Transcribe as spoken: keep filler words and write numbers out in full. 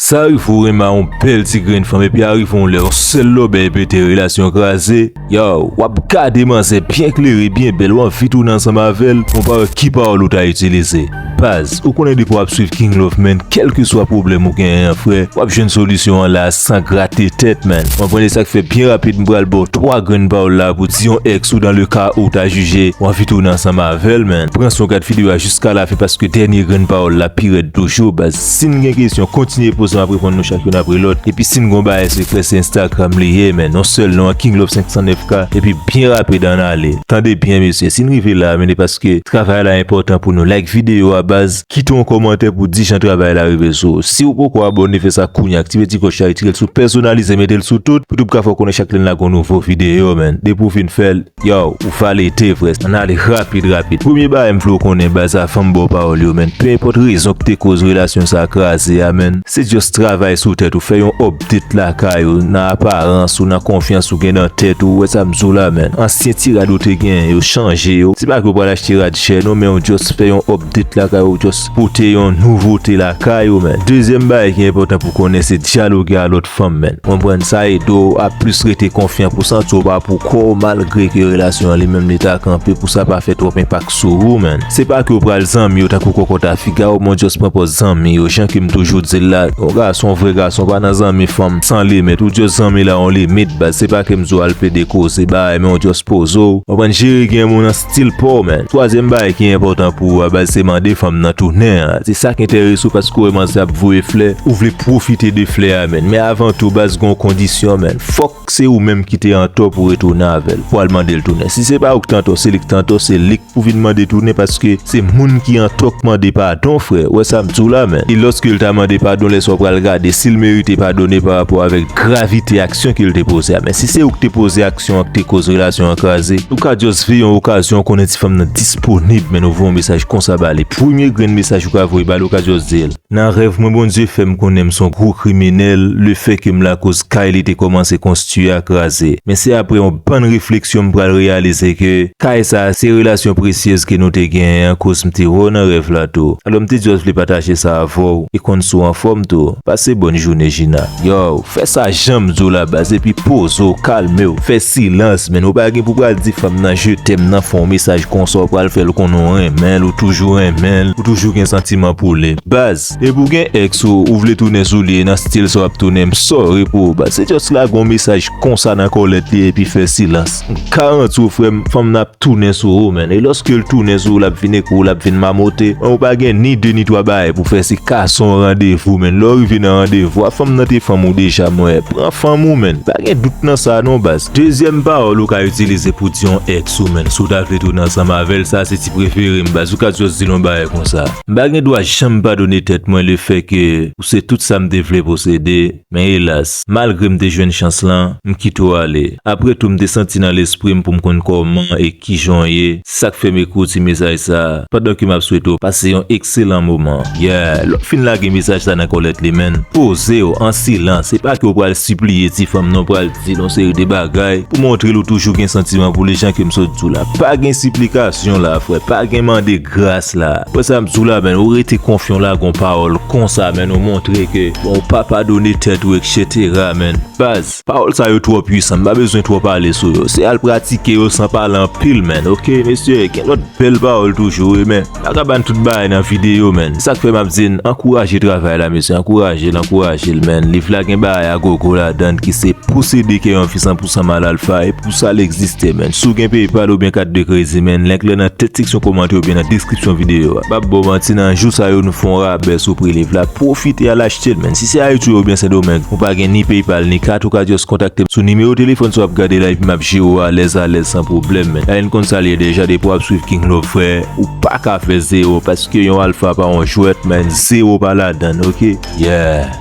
Sa rive w renmen yon bèl ti grenn fanm epi arive yon lè yon sèl lòbèy pete relasyon kraze. Yow, w ap gade manzè byen klere, byen bèl, w anvi tounen ansanm avè l, men w pa wè ki pawòl ou ta itilize. Baz, ou konnen depi w ap swiv King Love, man, kèlkeswa pwoblèm ou genyen an, frè, w ap jwenn solisyon an la san grate tèt, man. Mwen pran de sa k fè byen rapid, m pral ba w twa grenn pawòl la pou di yon ex ou dans le cas ou ta jije w anvi tounen ansanm avè l, man. Pran swen w gad videyo a jiska lafen paske dènye grenn pawòl la pi rèd toujou, baz. Si n gen kesyon, kontinye poze, m ap reponn nou chak youn apre lòt. Epi si n gon bagay sekrè, se Instagram li ye, man. Non sèl non an, King Love senk san nèf K, epi byen rapid ann ale. Tande byen, mesye, si n rive la, men e paske travay la enpòtan pou nou. Like videyo a, baz, kite yon kòmantè pou di jan travay la rive sou ou. Si w poko abòne, fè sa kounye a, aktive ti klòch la, retire l sou pèsonalize, mete l sou tout, pou YouTube ka fè w konnen chak lè n lage yon nouvo videyo, man. Depi w fin fè l, yow, ou valide, frè. Ann ale rapid, rapid. Premye bagay m vle w konnen, baz, avan m ba w pawòl yo, man. Pe enpòt rezon ki te koz relasyon sa a kraze a, man, se just travay sou tèt ou, fè yon update lakay ou, nan aparans ou, nan konfyans ou gen nan tèt ou, ou wè sa m di w la, man. Ansyen ti rad ou te genyen yo, chanje yo. Se pa ke w pral achte rad chè non, men w just fè yon update lakay ou, just pote yon nouvote lakay ou, man. Dezyèm bagay ki enpòtan pou konnen, se dyaloge a lòt fanm, man. Konprann sa ede w a plis rete konfyan pou santi w pa pou kò w, malgre ke relasyon an li menm li ta kanpe, pou sa pa fè twòp enpak sou ou, man. Se pa ke w pral zanmi yo tankou kòkòt a figa w, men w just pran pòz zanmi yo, jan ke m toujou di l la, yon gason, vrè gason, pa nan zanmi fanm san limit, ou just zanmi la yon limit, baz. Se pa ke m di w al plede koze bagay, men w just poze w, konprann, jere gen moun nan stil pa w, man. Twazyèm bagay ki enpòtan pou ou a, baz, se mande fanm nan tounen an. Se sa k enterese w paske w wè manzè ap voye flè, ou vle pwofite de flè a, man. Men avan tou, baz, gon kondisyon, man. Fòk se ou menm ki te an tò pou retounen avè l, pou al mande l tounen. Si se pa ou ki te an tò, se li ki te an tò, se li k pou vin mande tounen paske se moun ki an tò k mande padon, frè. Ou wè sa m di w la, man. E lòske l ta mande padon, lè sa w pral gade si l merite padone pa rapò avèk gravite aksyon ke l te poze a. Men si se ou ki te poze aksyon an ki te koz relasyon an kraze, ou ka just veye yon okazyon, konnen ti fanm nan disponib, man, ou voye yon mesaj konsa ba li. Premye grenn mesaj ou ka voye ba li, ou ka just di l, nan rèv mwen, Bondye fè m konnen m se yon gwo kriminèl, lefètke m lakoz kay li te kòmanse konstwi a kraze. Men se apre yon bann refleksyon m pral reyalize ke kay sa a se relasyon presyez ke nou te genyen an, koz m te wè w nan rèv la tou. Alò m te just vle pataje sa avè w e konn si w anfòm tou. Pase bòn jounen, Gina. Yow, fè sa jan m di w la, baz, epi poze w, kalme w, fè silans, man. Ou pa gen pou pral di fanm nan je t'aime nan fè yon mesaj konsa, w pral fè l konnen w renmen l, ou toujou renmen l, ou toujou gen santiman pou li. Baz, epi w gen ex ou, ou vle tounen sou li, e nan stil sa w ap tounen, m sorry pou ou, baz. Se just lage yon mesaj konsa nan kòlèt li epi fè silans. M garanti w, frè m, fanm nan ap tounen sou ou, man. E lòske l tounen sou ou, l ap vin ekri w, l ap vin mamote. Ou pa gen ni de ni twa bagay pou fè, se kase yon randevou, man. Lè w rive nan randevou a, fanm nan te fanm ou deja, mwen. Pran fanm ou, man. Pa gen dout nan sa non, baz. Dezyèm pawòl ou ka itilize pou di yon ex ou, man, si w ta vle tounen ansanm avè l, sa se ti prefere m, baz. Ou ka just di l yon bagay konsa, m pa gen dwa janm padone tèt mwen lefètke ou se tout sa m te vle posede, men elas, malgre m te jwenn chans lan, m kite w ale. Apre tou, m te santi nan lespri m pou m konn kòman e kijan w ye, sa k fè m ekri w ti mesaj sa a, pandan ke m ap swete w pase yon ekselan moman. Yeah, lè w fin lage mesaj sa nan kòlèt li, man, poze w an silans. Se pa ke w pral sipliye ti fanm nan, w pral di l yon seri de bagay pou montre l ou toujou gen santiman pou li, jan ke m sot di w la. Pa gen siplikasyon la, frè, pa gen mande gras la. Wè sa m di w la, man, ou rete konfyan, w lage yon pawòl konsa, man, ou montre ke, bon, ou pa padone tèt ou, etsetera, man. Baz, pawòl sa yo twò pwisan, m pa bezwen twò pale sou yo. Se al pratike yo san pale anpil, man, oke, mesye? Gen lòt bèl pawòl toujou, wi, men m pa ka ba n tout bagay nan videyo, man. Sa k fè m ap di n, ankouraje travay la, mesye, ankouraje l, ankouraje l, man. Liv la gen bagay a gogo ladan l ki se posede kè yon fi san pou san mal alfa, e pou sa l egziste, man. Si w gen PayPal oubyen kat de kredi, man, link lan nan tèt seksyon kòmantè oubyen nan deskripsyon videyo a. M p ap ba w manti, nan jou sa yo nou fè yon rabè sou pri liv la. Pwofite al achte l, man. Si se Ayiti oubyen Sendomeng, ou pa gen ni PayPal ni kat, ou ka just kontakte m sou nimewo telefòn sa w ap gade la, epi m ap jere w alèz alèz san pwoblèm, man. Alèn konn sa l ye deja, depi w ap swiv King Love, frè, ou pa ka fè zewo, paske yon alfa pa yon jwèt, man, zewo pa ladan l, oke? Yeah.